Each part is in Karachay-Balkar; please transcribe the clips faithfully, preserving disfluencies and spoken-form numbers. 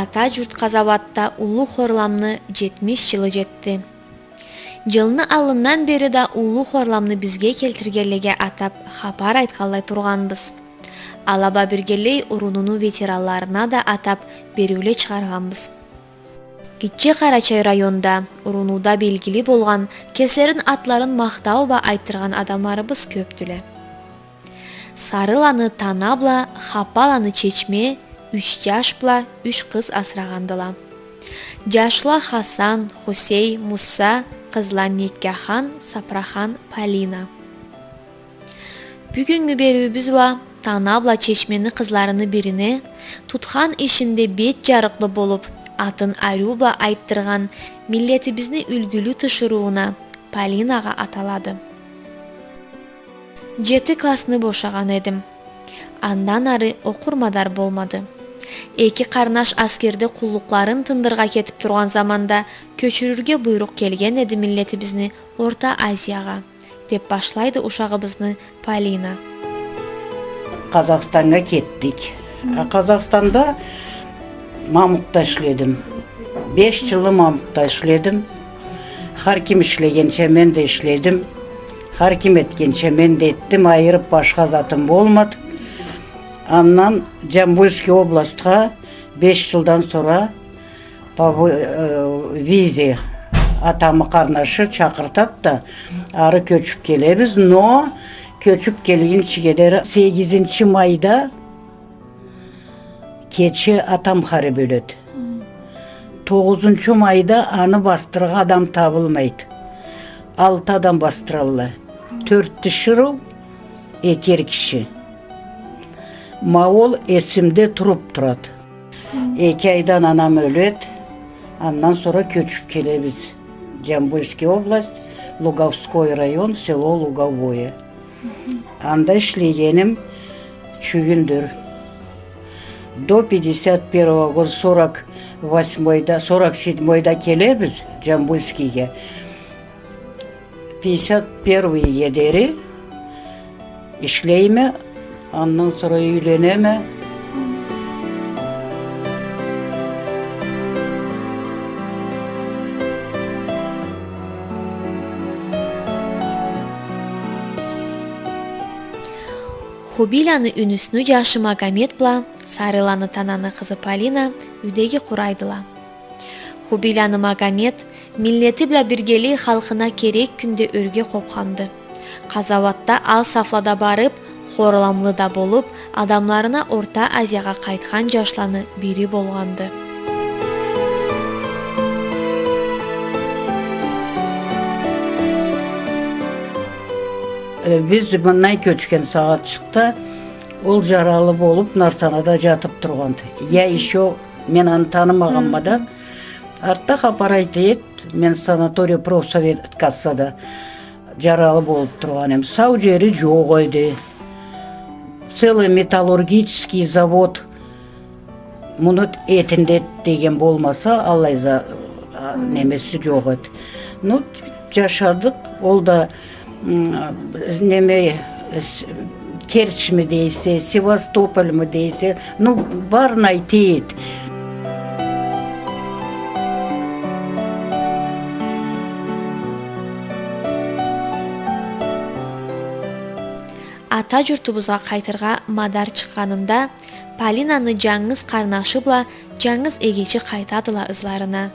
Ата джурт къазауатда уллу хорламны джетмиш джылы джетди. Джылны аллындан бери да уллу хорламны бизге келтиргенлеге атап хапар айтханлай тургъанбыз. Алаба биргелей урунуну ветеранларына да атап бериуле чыгъаргъанбыз. Гитче Къарачай районда урунууда белгили болгъан, кеслерин атларын махтау бла айтдыргъан адамларыбыз кёпдюле. Сарыланы Тана бла Хапаланы Чечме юч джаш бла юч къыз асырагъандыла. Джашла Хасан, Хусей, Мусса, къызла Меккахан, Сапрахан, Полина. Бюгюннгю бериуюбюз уа Тана бла Чечмени къызларыны бирине, тутхан ишинде бет джарыкълы болуп, атын ариу бла айтдыргъан, миллетибизни юлгюлю тиширыуна Полинагъа аталады. Джети классны бошагъан эдим. Андан ары окъур мадар болмады. Эки къарнаш аскерде къуллукъларын тындыргъа кетип тургъан заманда кёчюрюрге буйрукъ келген эди миллетибизни Орта Азиягъа, — деп башлайды ушагъыбызны Полина. Къазахстаннга кетдик. А Къазахстанда мамукъда ишледим. Беш джылы мамукъда ишледим. Хар ким ишлегенча мен да ишледим. Хар ким этгенча мен да этдим. Айырып башха затым болмады. Андан Джамбульский областха беш джылдан сора по вы-, э, визе атамы къарнашы чакъыртады да, ары кёчюп келебиз, но кёчюп келгинчиге дери сегизинчи майда кече атам харип ёледи. Тогъузунчу майда аны басдырыргъа адам табылмайды. Алты адам басдыралла. Тёрт тиширыу, эки эр киши. Ма ол эсимде туруп турады. Эки айдан анам ёледи, андан сора кёчюп келебиз. Джамбульский область, Луговской район, село Луговое. Анда ишлегеним чюгюндюр. До пятьдесят первого года, сорок восьмойда, сорок седьмойда келебиз Джамбульскийге. Пятьдесят первыйге дери ишлейме, андан сора юйленеме. Хубийланы Юнюсню джашы Магомет бла Сарыланы Тананы къызы Полина юйдеги къурайдыла. Хубийланы Магомет миллети бла биргелей халкъына керек кюнде ёрге къобханды. Къазауатда ал сафлада барып, хорламлы да болуп, адамларына Орта Азиягъа къайтхан джашланы бири болгъанды. Э, биз мындан кёчген сагъатчыкъда ол джаралы болуп, Нарсанада джатып тургъанды. Я ещё мен аны танымагъанма да, артда хапар айта эди, мен санаторий профсоветкасында джаралы болуп тургъан эм. Сау джери джокъ эди. Целый металлургический завод муну этинде деген болмаса, аллай за-, а, немеси джокъ эди. Ну, джашадыкъ, ол да, м, неме, с-, Керчьми дейсе, Севастопольмы дейсе, ну, барын айта эди. Ата джуртубузгъа къайтыргъа мадар чыкъгъанында, Полинаны джангыз къарнашы бла джангыз эгечи къайтадыла ызларына.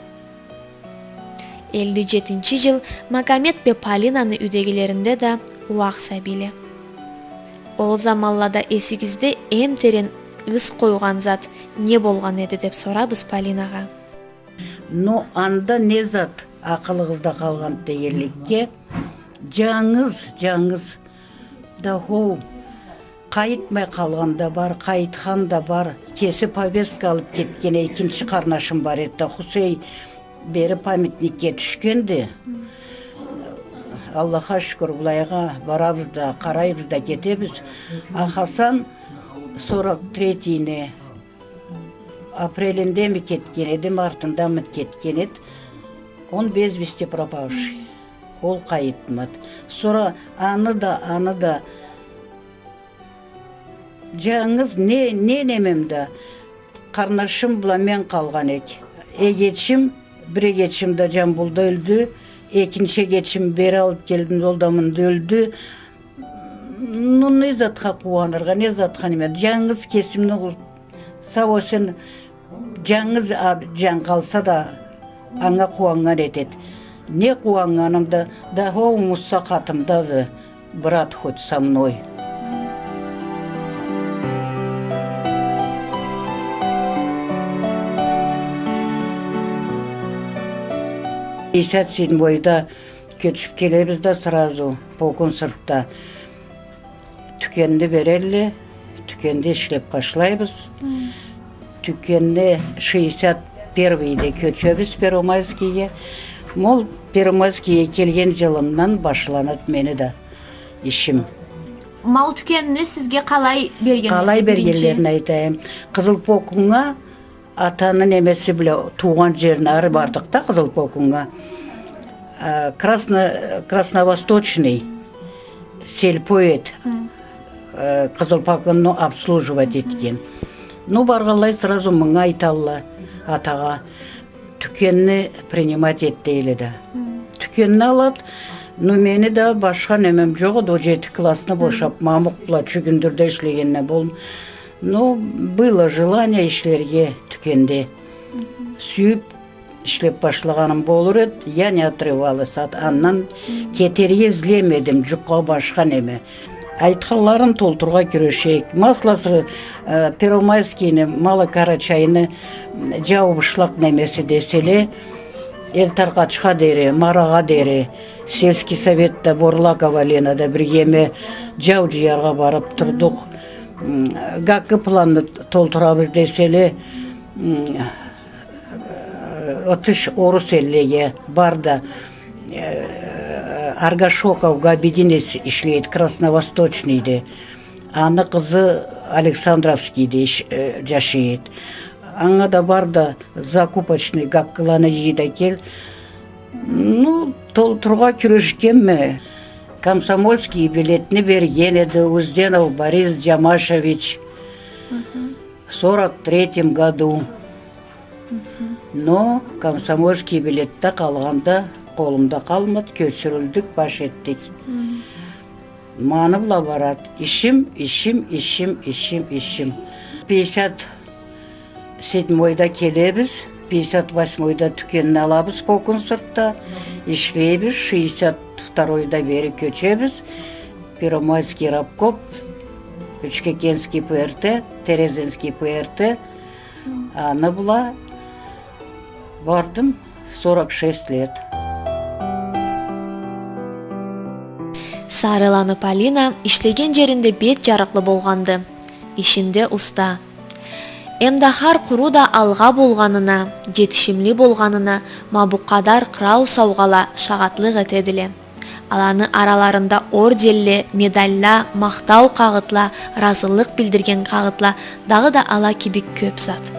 Элли джетинчи джыл Магомет бла Полинаны юйдегилеринде да ууакъ сабийле. Ол заманлада эсигизде эм терен ыз къойгъан зат не болгъан эди, деп сорабыз Полинагъа. Но анда не зат акъылыгъызда къалгъан дегенликге, джангыз, джангыз да, хоу, къайтмай къалгъан да бар, къайтхан да бар. Кеси повестка алып кетген экинчи къарнашым бар эди да, Хусей бери памятникге тюшгенди. Аллахха шукур, былайгъа барабыз да, къарайбыз да кетебиз. А Хасан сорок третьийни апрелиндеми кетген эди, мартындамы кетген эди. Он без вести пропавший. Ол къайтмады. Сора аны да, аны да джангыз не, не немем да, Къарнашым бла мен къалгъан эк. Эгечим, бир эгечим да Джамбулда ёлдю, экинчи эгечим бери алып келдим, ол да мында ёлдю. Ну, не затха къууаныргъа, не затха неме? Джангыз кесимни къу-, сау-эсен, джангыз а-, джан къалса да, анга къууаннган этед. Не къууаннганым да, да, хо, мусса къатымдады, брат хоть со мной. Пятьдесят седьмойда кёчюп келебиз да, сразу Покун сыртда тюкенни берелле, тюкенде ишлеп башлайбыз. Мм. Тюкенни шестьдесят первыйде кёчебиз Первомайскийге. Ма ол Первомайскийге келген джылымдан башланад мени да ишим. Ма ол тюкенни сизге къалай бергенле? Къалай бергенлерин айтайым. Къызыл Покуннга Атаны немеси бла туугъан джерине ары бардыкъ да, Къызыл Покуннга. А, Красно-, Красновосточный сельпо эд. Хы. Э, Къызыл Покунну обслуживать этген. Ну, баргъанлай сразу мынга айталла, атагъа, тюкенни принимать эт дейле да. Хы. Тюкенни алад, ну, мени да башха немем джокъ эди, ол джети классны бошап, мамукъ бла Чюгюндюрде ишлегенме бол-, Ну, было желание ишлерге тюкенде. Мгм. Сюйюп ишлеп башлагъаным болур эд, я не отрывалась от, андан кетерге излемедим, джукъгъа башха неме. Айтханларын толтурургъа кюрешейик. Масласы, э, Первомайскийни, Малокарачайны, м, джау бышлакъ немеси деселе, Элтаркъачха дери, Марагъа дери, сельский советде Борлакова Лена да биргеме джау джыяргъа барып турдукъ. М, гаккы планны толтурабыз деселе, м, ытыш орус эллеге бар да, э, Аргашоков Габидин эс-, ишлейди, Красновосточныйде. Аны къызы Александровскийде иш-, э, джашайд. Анга да бар да, закупочный гаккыланы джый да кел. Ну, толтурургъа кюрешгенме. Комсомольский билетни берген эди Узденов Борис Джамашевич. Мгм. В сорок третьем году. Мгм. Но комсомольский билет да къалгъанда, къолумда къалмады, кёчюрюлдюк, баш этдик. Мгм. Ма аны бла барад. Ишим, ишим, ишим, ишим, ишим. Пятьдесят седьмойда келебиз, пятьдесят восьмойда тюкенни алабыз Покун сыртда, ишлейбиз, шестьдесят второйда бери кёчебиз. Первомайский рабкоп, Учкекенский П Р Т, Терезинский П Р Т. Аны бла бардым сорок шесть лет. Сарыланы Полина ишлеген джеринде бет джарыкълы болгъанды, ишинде уста. Эм да хар къуру да алгъа болгъанына, джетишимли болгъанына ма бу къадар къырау саугъала шагъатлыкъ этедиле. Аланы араларында орденле, медальла, махтау къагъытла, ыразылыкъ билдирген къагъытла, дагъыда ала кибик кёп зат.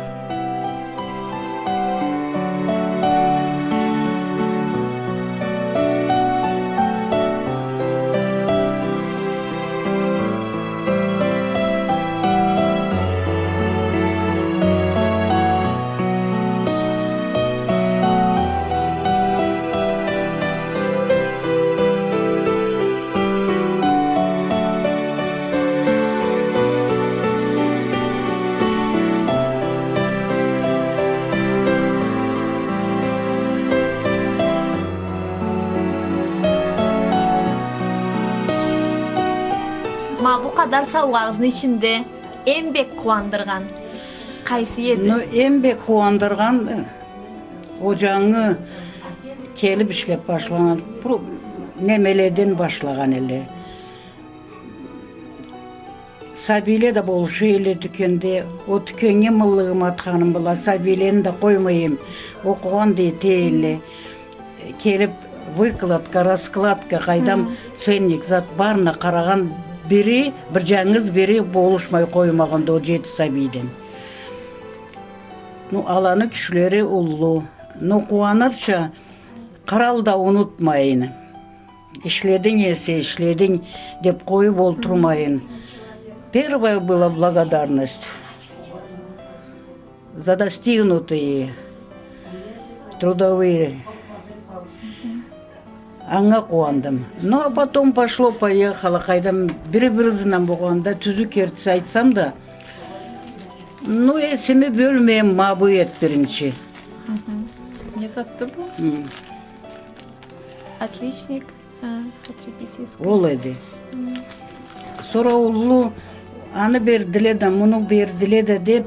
Ма бу къадар саугъагъызны ичинде эм бек къууандыргъан къайсы эди? Ну, эм бек къууандыргъан, э, ол джангы келип ишлеп башлагъан, пр-, немеледен башлагъан эле. Сабийле да болуша элле тюкенде. Ол тюкеннге мыллыгъым атханым бла сабийлени да къоймайым. Окъугъан да эте элле. Келип, выкладка, раскладка, къайдам, хы, ценник, зат барына къарагъан бири, бир джангыз бири болушмай къоймагъанды ол джети сабийден. Ну, аланы кючлери уллу. Ну, къууанырча, къырал да унутмайын. Ишлединг эсе, ишлединг деп къоюп олтурмайын. Первая была благодарность. За достигнутые трудовые. Анга къууандым. Ну, а потом пошло-поехало, къайдам, бири-бири ызындан болгъанда, тюзю кертиси айтсам да, ну, эсими бёлмейме, ма бу эди биринчи. Мгм. Не затды бу? М. Отличник, а, потребительский. Ол эди. М. Сора уллу, аны бердиле да, муну бердиле да деп,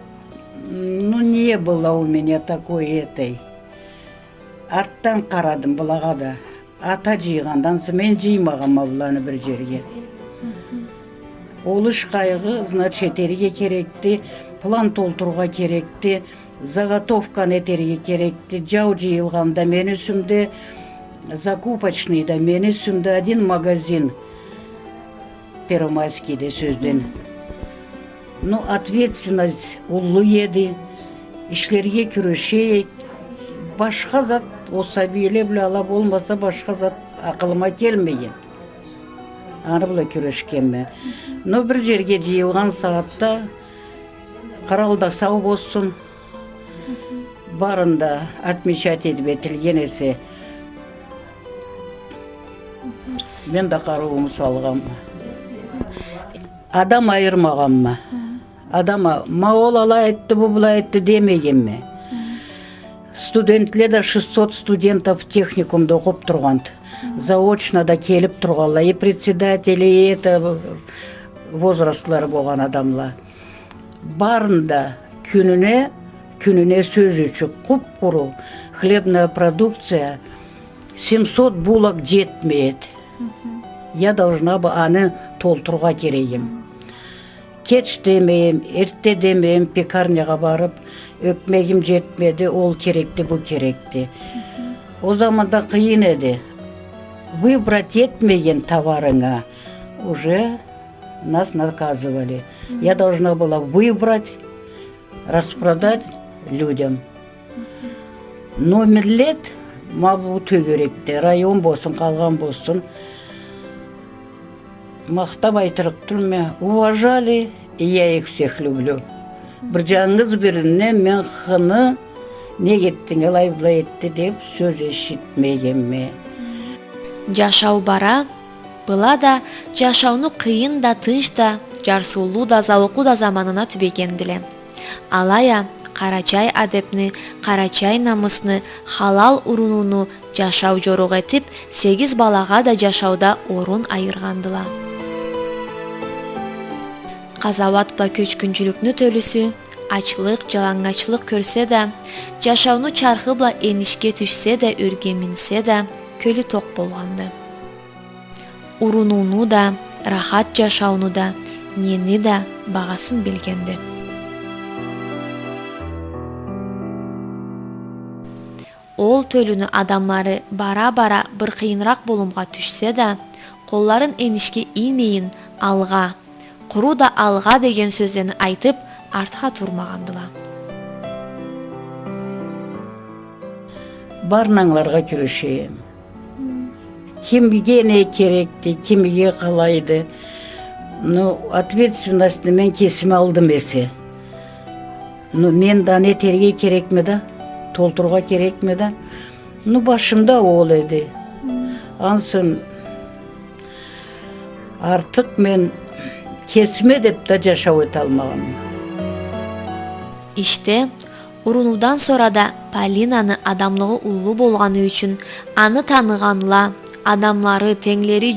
ну, не было у меня такой этой. Артдан къарадым былагъа да. Ата джыйгъанды, ансы мен джыймагъанма быланы бир джерге. Ол иш къайгъы, значит, этерге керекди, план толтурургъа керекди, заготовканы этерге керекди. Джау джыйылгъанда мени юсюмде, закупочный да мени юсюмде, один магазин. Первомайскийде, сёзден. Ну, ответственность уллу эди. Ишлерге кюреше эдик. Башха зат, ол сабийле бла ала болмаса, башха зат акъылыма келмеген. Аны бла кюрешгенме. Но бир джерге джыйылгъан сагъатда, кърал да сау болсун. Барын да отмечать этип этилген эсе, мен да къарыууму салгъанма. Адам айырмагъанма. Адам а-, ма ол алай этди, бу былай этди демегенме. Студентле да, шестьсот студентов техникумда окъуп тургъанды. Заочно да келип тургъанла. И председатели, и это, возрастлары болгъан адамла. Барын да кюнюне, кюнюне сёз ючюн къуп-къуру хлебная продукция семьсот булок джетмейди. Я должна бы аны толтурургъа керегим. Кеч демейим, эрте демейим, пекарнягъа барып, ёкмегим джетмеди, ол керекди, бу керекди. Ол заманда къыйын эди. Выбрать этмеген товарынга уже нас наказывали. Я должна была выбрать, распродать людям. Но миллет, ма бу тёгерекде, район болсун, къалгъан болсун, махтап айтырыкъ тюлме, уважали, и я их всех люблю. Бир джангыз биринден мен хыны, нек этдинг, алай-былай этди деп сёз эшитмегенме. Джашау бара, была да джашауну къыйын да, тынч да, джарсыулу да, зауукълу да заманына тюбегендиле. Алай а, къарачай адепни, къарачай намысны, халал урунууну джашау джорукъ этип, сегиз балагъа да джашауда орун айыргъандыла. Къазауат бла кёчгюнчюлюкню тёлюсю, ачлыкъ, джаланнгачлыкъ кёрсе да, джашауну чархы бла энишге тюшсе да, ёрге минсе да, кёлю токъ болгъанды. Урунууну да, рахат джашауну да, нени да багъасын билгенди. Ол тёлюню адамлары бара-бара бир къыйыныракъ болумгъа тюшсе да, къолларын энишге иймейин, алгъа, къуру да алгъа деген сёзлени айтып, артха турмагъандыла. Барын ангыларгъа кюрешейим. Кимге не керекди, кимге къалайды. Ну, ответственностьну мен кесиме алдым эсе. Ну, мен да аны этерге керекме да, толтурургъа керекме да. Ну, башымда ол эди. Ансы артыкъ мен кесиме деп да джашау эталмагъанма. Ишде, урунуудан сора да Полинаны адамлыгъы уллу болгъаны ючюн, аны таныгъанла, адамлары, тенглери,